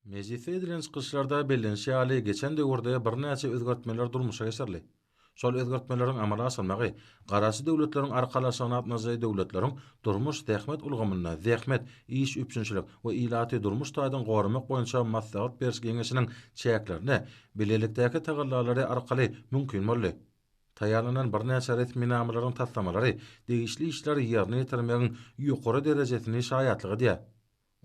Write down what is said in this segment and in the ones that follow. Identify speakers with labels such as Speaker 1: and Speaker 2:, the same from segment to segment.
Speaker 1: Mejlisde edilen çykyşlarda bellenişi ýaly, geçen döwürde birnäçe özgertmeler durmuşa geçirildi. Şol özgertmeleriň amala aşyrylmagy Garaşsyz Döwletleriň Arkalaşygyna gatnaşyjy döwletleriň durmuş-zähmet ulgamynda zähmet, iş üpjünçilik we ilaty durmuş taýdan goramak boýunça maslahat beriş geňeşiniň çäklerinde bilelikdäki tagallalary arkaly mümkin boldy. Taýýarlanan birnäçe resminamalaryň taslamalary degişli işleri ýerine ýetirmegiň ýokary derejesini şaýatlyk edýär.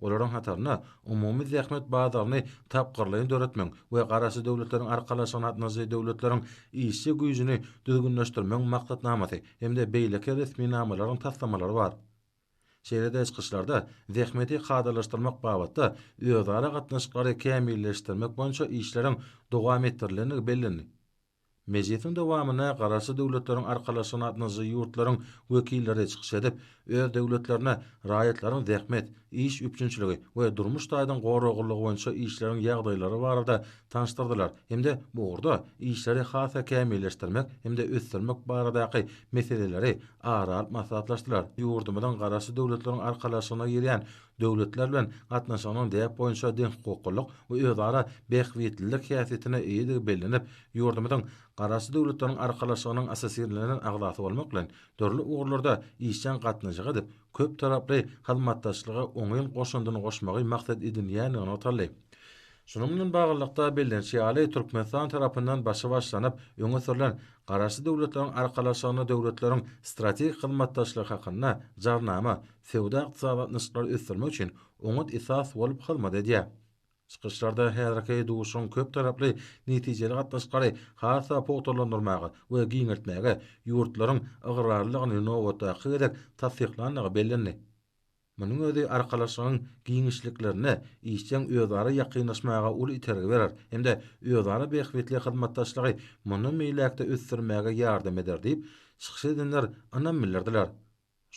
Speaker 1: Olaryň hatarynda umumy zähmet bazaryny tapgyrlaýyn döretmegiň we Garaşsyz Döwletleriň Arkalaşygyna gatnaşyjy döwletleriň işçi güýjüni düzgünleşdirmegiň maksatnamasy hem-de beýleki resminamalaryň taslamalary bar. Şeýle-de çykyşlarda zähmeti kadalaşdyrmak babatda özara gatnaşyklary kämilleşdirmek boýunça işleriň dowam etdirilendigi bellendi. Mejlisiň dowamynda Garaşsyz Döwletleriň Arkalaşygyna gatnaşyjy ýurtlaryň wekilleri çykyş edip, öz döwletlerinde raýatlaryň zähmet, iş üpjünçiligi we durmuş taýdan goraglylygy boýunça işleriň ýagdaýlary barada tanyşdyrdylar hem-de bu ugurda işleri has-da kämilleşdirmek hem-de ösdürmek baradaky meseleleri ara alyp maslahatlaşdylar. Ýurdumyzyň Garaşsyz Döwletleriň Arkalaşygyna girýän döwletler bilen gatnaşygynyň däp boýunça deňhukuklylyk we özara bähbitlilik häsiýetine eýedigi bellenip, ýurdumyzyň Garaşsyz Döwletleriň Arkalaşygynyň assosirlenen agzasy bolmak bilen, dürli ugurlarda işjeň gatnaşyk edip, köptaraply hyzmatdaşlyga oňyn goşandyny goşmagy maksat edinýändigi nygtaldy. Şunuň bilen baglylykda, bellenişi ýaly, Türkmenistan tarapyndan başy başlanyp, öňe sürlen Garaşsyz Döwletleriň Arkalaşygyna döwletleriň strategik hyzmatdaşlygy hakynda Jarnama söwda-ykdysady gatnaşyklary ösdürmek üçin oňat esas bolup hyzmat edýär. Çykyşlarda häzirki duşuşygyň köptaraply netijeli gatnaşyklary has-da pugtalandyrmaga we giňeltmäge ýurtlaryň ygrarlydygyny nobatdaky gezek tassyklandygy bellendi. Munuň özi Arkalaşygyň giňişliklerinde işjeň özara ýakynlaşmaga uly itergi berer hem-de özara bähbitli hyzmatdaşlygy mundan beýläk-de ösdürmäge ýardam eder diýip, çykyş edenler ynam bildirdiler.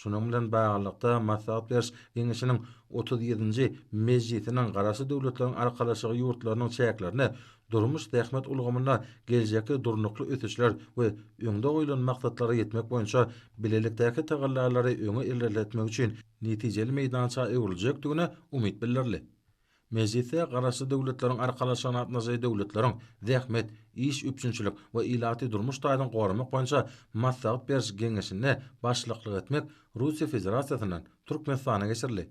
Speaker 1: Şunuň bilen baglylykda, Maslahat beriş geňeşiniň 37-nji mejlisiniň Garaşsyz Döwletleriň Arkalaşygy ýurtlarynyň çäklerinde durmuş-zähmet ulgamynda geljekki durnukly ösüşler we öňde goýlan maksatlara ýetmek boýunça bilelikdäki tagallalary öňe ilerletmek üçin netijeli meýdança öwrüljekdigine umyt bildirildi. Mejlisde Garaşsyz Döwletleriň Arkalaşygyna gatnaşyjy döwletleriň zähmet, iş üpjünçilik we ilaty durmuş taýdan goramak boýunça maslahat beriş geňeşinde başlyklyk etmek Russiýa Federasiýasyndan Türkmenistana geçirildi.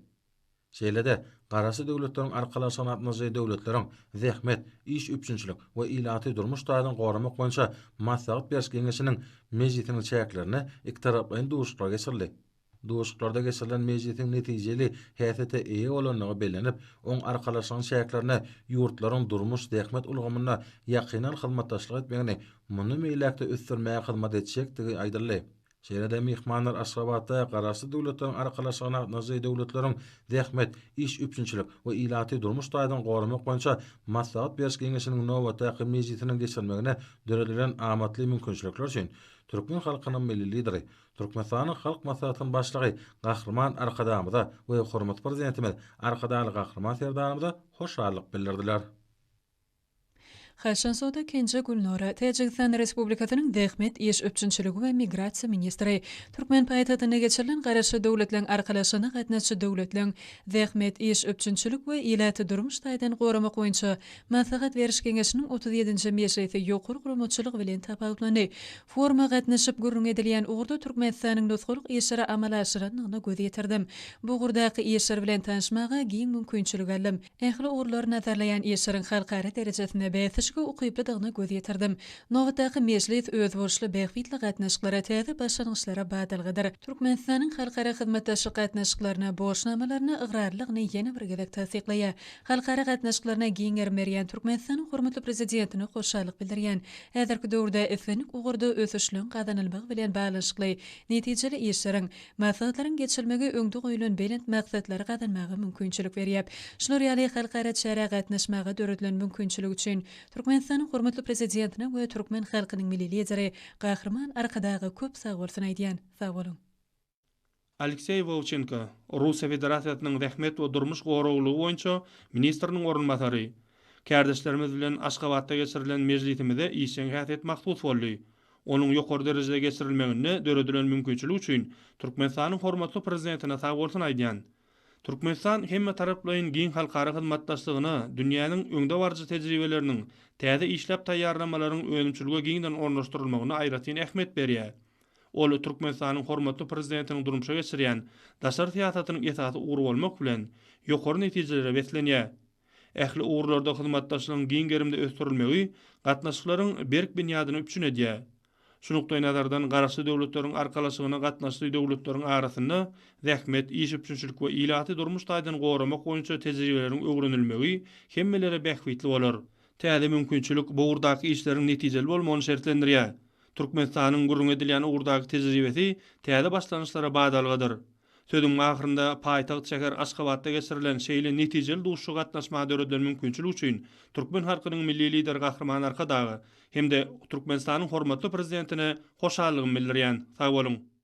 Speaker 1: Şeýle-de, Garaşsyz Döwletleriň Arkalaşygyna gatnaşyjy döwletleriň zähmet, iş üpjünçilik we ilaty durmuş taýdan goramak boýunça maslahat beriş geňeşiniň mejlisiniň çäklerinde ikitaraplaýyn duşuşyklar geçirildi. Duşuşyklarda geçirilen mejlisiň netijeli häsiýete eýe bolandygy bellenip, oň Arkalaşygyň çäklerinde ýurtlaryň durmuş-zähmet ulgamynda ýakyndan hyzmatdaşlyk etmegini mundan beýläk-de ösdürmäge hyzmat etjekdigi aýdyldy. Şeýle-de myhmanlar Aşgabatda Garaşsyz Döwletleriň Arkalaşygyna gatnaşyjy döwletleriň zähmet, iş üpjünçilik we ilaty durmuş taýdan goramak boýunça maslahat beriş geňeşiniň nobatdaky mejlisiniň geçirilmegine döredilen amatly mümkinçilikler üçin türkmen halkynyň Milli Lideri, Türkmenistanyň Halk Maslahatynyň Başlygy Gahryman Arkadagymyza we hormatly Prezidentimiz Arkadagly Gahryman Serdarymyza hoşallyk bildirdiler.
Speaker 2: Haşanzoda Kenje Gülnura, Täjigistan Respublikasynyň Zähmet, iş üpjünçiligi we migrasiýa ministri, Türkmen paýtagtynda geçirilen Garaşsyz Döwletleriň Arkalaşygyna gatnaşyjy döwletleriň zähmet, iş üpjünçilik we ilaty durmuş taýdan goramak boýunça Maslahat beriş geňeşiniň 37-nji mejlisi ýokary guramaçylygy bilen tapawutlandy. Foruma gatnaşyp, gürrüň edilýän ugurda Türkmenistanyň nusgalyk işleri amala aşyrandygyna göz ýetirdim. Bu ugurdaky işler bilen tanyşmaga giň mümkinçilik aldym. Ähli ugurlary nazarlaýan işleriň halkara derejesinde bäsleşige ukyplydygyna göz ýetirdim. Nobatdaky mejlis özboluşly bähbitli gatnaşyklara, täze başlangyçlara badalgadyr. Türkmenistanyň halkara hyzmatdaşlyk gatnaşyklaryna, borçnamalaryna ygrarlylygyny ýene bir gezek tassyklaýar. Halkara gatnaşyklaryna giň gerim berýän Türkmenistanyň hormatly Prezidentine hoşallyk bildirýän. Häzirki döwürde islendik ugurda ösüşligiň gazanylmagy bilen baglanyşykly netijeli işleriň, maslahatlaryň geçirilmegi öňde goýlan belent maksatlary gazanmaga mümkinçilik berýär. Şular ýaly halkara çärä gatnaşmaga döredilen mümkinçilik üçin Türkmenistanyň hormatly Prezidentine we türkmen halkynyň Milli Lideri Gahryman Arkadaga köp sagbolsun aýdýan. Sag boluň!
Speaker 3: Alekseý Wowçenko, Russiýa Federasiýasynyň zähmet we durmuş goraglylygy boýunça ministriniň orunbasary, Kärdeşlerimiz bilen Aşgabatda geçirilen mejlisimize işjeň häsiýet mahsus boldy. Onuň ýokary derejede geçirilmeginde döredilen mümkinçilik üçin Türkmenistanyň hormatly Prezidentine sagbolsun aýdýan. Türkmenistan hemmetaraplaýyn giň halkara hyzmatdaşlygyna dünýäniň öňdebaryjy tejribeleriniň, täze işläp taýýarlamalaryň önümçilige giňden ornaşdyrylmagyna aýratyn ähmiýet berýär. Ol Türkmenistanyň hormatly Prezidentiniň durmuşa geçirýän daşary syýasatynyň esasy ugry bolmak bilen, ýokary netijelere beslenýär. Ähli ugurlarda hyzmatdaşlygyň giň gerimde ösdürilmegi gatnaşyklaryň berk binýadyny üpjün edýär. Şu nukdaýnazardan, Garaşsyz Döwletleriň Arkalaşygyna gatnaşyjy döwletleriň arasynda zähmet, iş üpjünçilik we ilaty durmuş taýdan goramak boýunça tejribeleriň öwrenilmegi hemmelere bähbitli bolar. Täze mümkinçilik bu ugurdaky işleriň netijeli bolmagyny şertlendirýär. Türkmenistanyň gürrüňi edilýän ugurdaky tejribesi täze başlangyçlara badalgadyr. Sözümiň ahyrynda paýtagt şäher Aşgabatda geçirilen şeýle netijeli duşuşyga gatnaşmaga döredilen mümkinçilik üçin türkmen halkynyň Milli Lideri Gahryman Arkadaga hem-de Türkmenistanyň hormatly Prezidentine hoşallygymy bildirýän. Sag boluň!